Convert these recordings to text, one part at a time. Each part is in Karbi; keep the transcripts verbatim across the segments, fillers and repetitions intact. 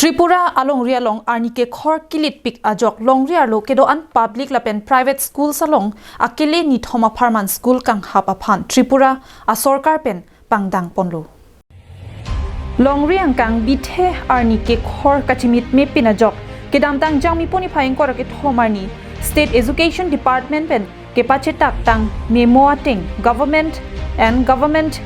Tripura alongri along arni kekhor kilitpik ajok longri arlo kedo-an public lapen private schools along akele nithom apharman school kanghap aphan Tripura asorkar pen pangdang ponlo. Longri angkang bithe arni kekhor kachimitme pin ajok kedamtang Jangmi niphai ingkoi ra kethom arni State Education Department pen kepachetak tang memo ateng Government and Government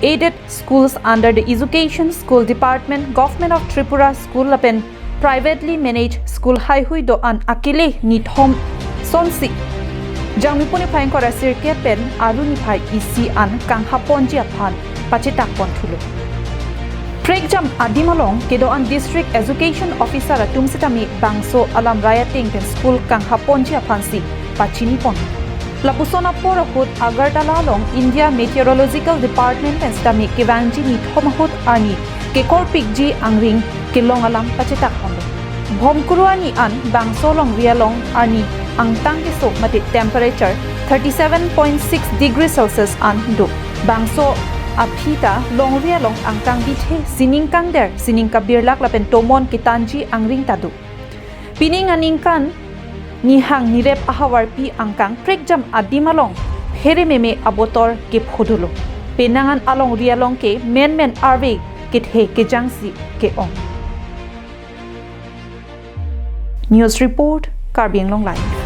Aided Schools under the Education School Department, Government of Tripura School lapen privately managed school haihui do-an akele nithom sonsi Jangmi niphai ingkoi ra sirkep pen Aru niphai isi an kanghap ponji aphan pachetak pon thulo. Prekjam adim along kedo-an District Education Officer atum sitame bangso alamrai ateng pen school kanghap ponji aphansi pachini pon. Lapuson apor ahut Agartala along India Meteorological Department pen sitame kevangji nithom ahut arni kekorpikji angring kelong alam pachetak ponlo. Bhomkuru arni an bangso longri along arni angtang keso mate temperature thirty seven point six degree Celsius an do. Bangso aphi ta longri along angkang bithe, sining kangder, sining kabirlak lapen tomon ketanji angring ta do. Pining aningkan nihang nirep ahavarpi angkang prekjam adim along phere meme abotor kepho dolo. Penang an alongri along ke menmen arve kethe kejangsi ke-ong. News report, Karbi Anglong Live.